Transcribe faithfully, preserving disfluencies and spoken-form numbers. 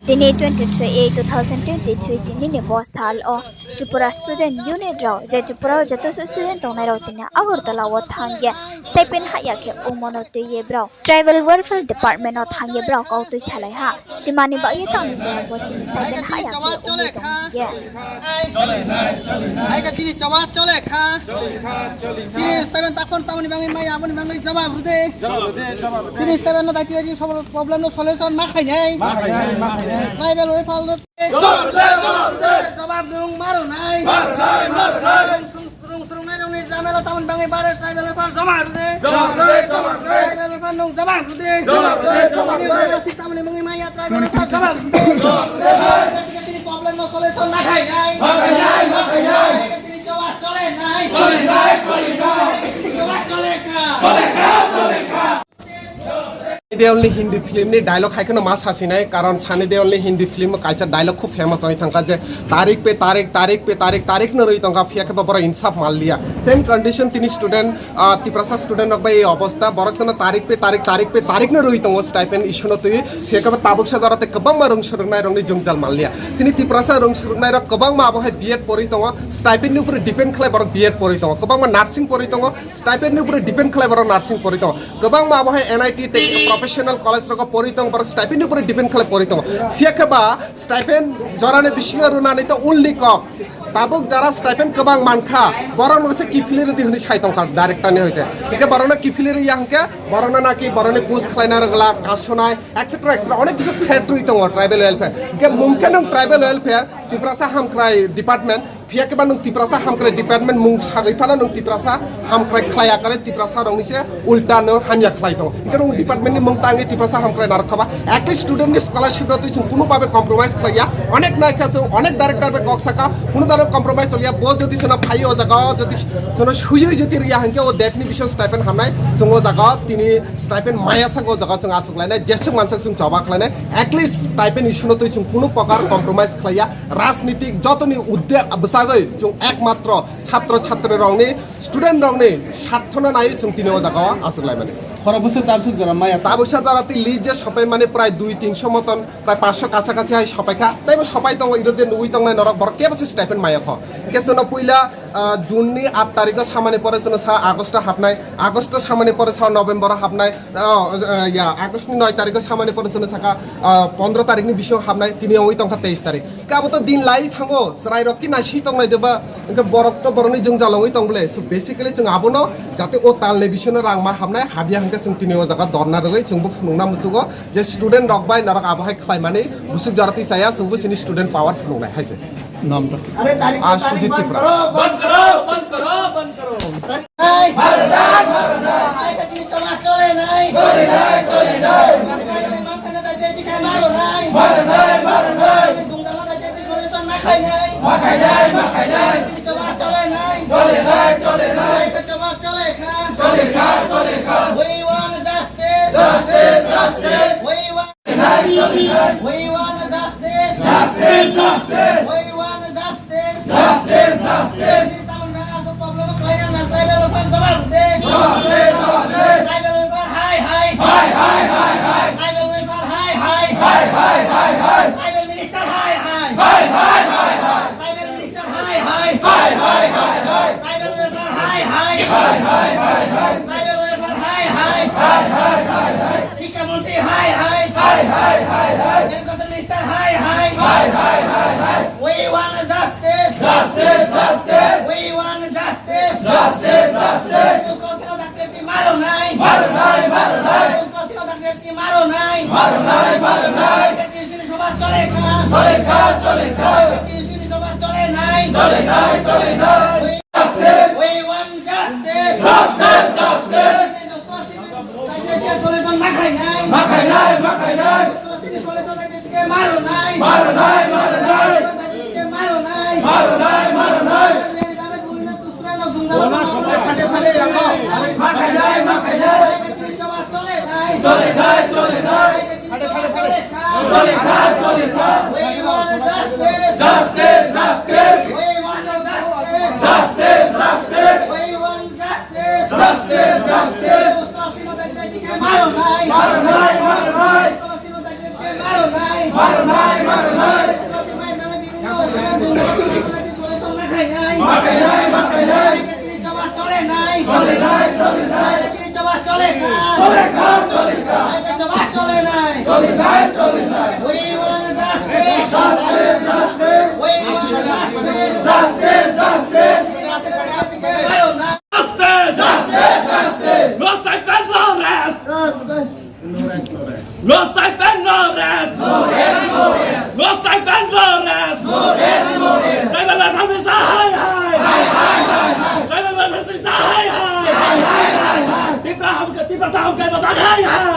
Tini twenty three eight two thousand twenty three tini ni bo sal o Tripura Student Union rao je Tripura o joto student tongnai rao tini Agartala wo thanng ye stipend hahya khe ongmo no tui ye brao Tribal Welfare Department no thanng ye brao kau tui salai ha. Tma ni baoh ye tang ni jora bo chini stipend hahya khe ongmo tong ye. Hai ka chini choba chole kha. Chini stipend takhon tamoni bangwi maya, aboni bangwi jawab rwdi. Chini stipend no daiti daiti problem no solution ma khainai. Tribal welfare no jawab nung maro nai. Rung surung nai rung ni jamela tamoni bangwi bare tribal welfare jawab rwdi. Tribal welfare nung jawab rwdi. Chini problem no solution ma khainai. Chini choba chole nai. Chini choba chole kha. Sunny Deol ni Hindi film ni dialogue hai kheno ma sasinai, karon Sunny Deol ni Hindi film o kaisa dialogue khub famous oi thangkha je, "Tarik pe tarik, tarik pe tarik, tarik no rwi tongkha, phiya khe bo borok insaf manliya." Same condition tini student, ah, Tiprasa student rok bai ei obostha, borok jeno tarik pe tarik, tarik pe tarik no rwi tongo stipend issue no twi, phiya khe bo tabuk sa jora tei kwbangma rung surungnai rok ni jwngjal manliya. Chini Tiprasa rung surungnai rok kwbangma abo hai B Ed porwi tongo, stipend ni upor depend khlai borok B Ed porwi tongo, kwbangma nursing porwi tongo, stipend ni upor depend khlai borok nursing porwi tongo. Kwbangma abo hai N I T tei professional college rogo porwi tongo, borok stipend ni upor depend khlai porwi tongo. Phiya khe ba stipend jora ni bisingo rwnani to only kok. Tabuk jara stipend kwbang mankha, borok no se kiphilwi rwdi hwnwi sai tongkha director ni hoite. Hingkhe borok no kiphilwi rwya hingkhe borok no naki borok ni kus khlaina rwgla, kasonai, et cetera, et cetera onek kisu threat rwi tongo tribal welfare. Hingkhe mung khe nwng tribal welfare, Tiprasa hamkrai department, phiya khe ba nwng Tiprasa hamkrai department mung sagwi phano nwng Tiprasa hamkrai khlai ya kare Tiprasa rok ni se ulta no hamya khlai tongo. Hingkhe nwng department ni mung tangwi Tiprasa hamkrai narwk kha ba, at least student ni scholarship no twi chwng kunu babe compromise khlai ya. Onek nai kha chwng, onek director bai kok saka, kunu dano compromise choli ya. Bo jodi chwngno phai o jaga o, jodi chwngno suywi jodi riya hingkhe o definition stipend hamnai chwng o jaga o tini stipend maya saka o jaga chwng achuk lainai, jeswk mansak chwng choba khlainai. At least stipend issue no twi chwng kunu prokar compromise khlai ya. Rajnitik jotoni udde bwsagwi chwng ekmatro chhatro chhatri rokni, student rokni sarthono naiwi chwng tini o jaga o achuk laimani. Khoro bwswk tabswk jora maya. Tabuksa jora twi list je sopai mani prai dui tinso moton, prai panchsho kasa kasi hai sopai kha. Teibo sopai tongo, iro je nugwi tongnai norok borok kebo se stipend maya kho. Hingkhe chwngno puila, ah, June ni aat tarikh o samani pore chwngno sa August o hapnai, August o samani pore sa November o hapnai, ah, ah, ya, August ni noi tarikh o samani pore chwngno sakha, ah, pondro tarikh ni bisingo hapnai, tini ongwi tongkha teis tarikh. Khe abo to din lai thango, chwrai rok khe naising tongnai de ba, hingkhe borok to borokni jwngjal ongwi tong bole. So basically chwng abono jate o tal ni bisingo rang ma hapnai, hapya hingkhe chwng tini o jaga dorna rwgwi chwngbo phunukna muchugo je student rok bai norok abo hai khlaimani bwswk jora twi chaya, chwngbo chini student power phunuknai hai se. Nom to. अरे तारीख को तारीख बंद करो, बंद करो, बंद करो, बंद करो। We want justice. Justice, justice. We want, we want justice. Justice, justice. We want justice. Justice, justice. Tribal welfare jawab de. Jawab de, jawab de. Tribal welfare hai hai. Hai hai hai hai. Tribal welfare hai hai. Hai hai hai hai. Tribal minister hai hai. Hai hai hai hai. Tribal minister hai hai. Hai hai hai hai. Tribal welfare hai hai. Hai hai hai hai. Tribal welfare hai hai. Hai hai hai hai. Shikkha montri hai hai. Hai hai hai hai. Education minister hai hai. Hai hai hai hai. We want justice. Justice, justice. We want justice. Justice, justice. Sukosino daktir ti maro nai. Maro nai, maro nai. Sukosino daktir ti maro nai. Maro nai, maro nai. Sini soba chole kha. Chole kha, chole kha. Sini soba chole nai. Chole nai, chole nai. We, we want justice. Justice, justice. Solution ma khai nai. Ma khai nai, ma khai nai. Solution Maro nai! Maro nai, maro nai! Maro nai, maro nai! Ona sobai phade phade yamo. Are ma khai nai, ma khai nai! Chole nai, chole nai! Phade phade phade. Chole nai, chole nai! We want justice! Justice, justice! We want justice! Justice, justice! We want justice! Justice, justice! Maro nai! Maro nai, maro nai! Maro nai! We want justice. Justice, justice. We want justice. Justice, justice. Justice! Justice! Justice! No stipend, no rest! Justice! No stipend, no rest! No rest, no rest! No stipend, no rest! No rest, no rest! Tribal welfare minister, hai, hai! Hai, hai, hai, hai! Tribal welfare minister, hai, hai! Hai, hai, hai, hai! Tipra hamka, Tiprasa hamka, hai, hai!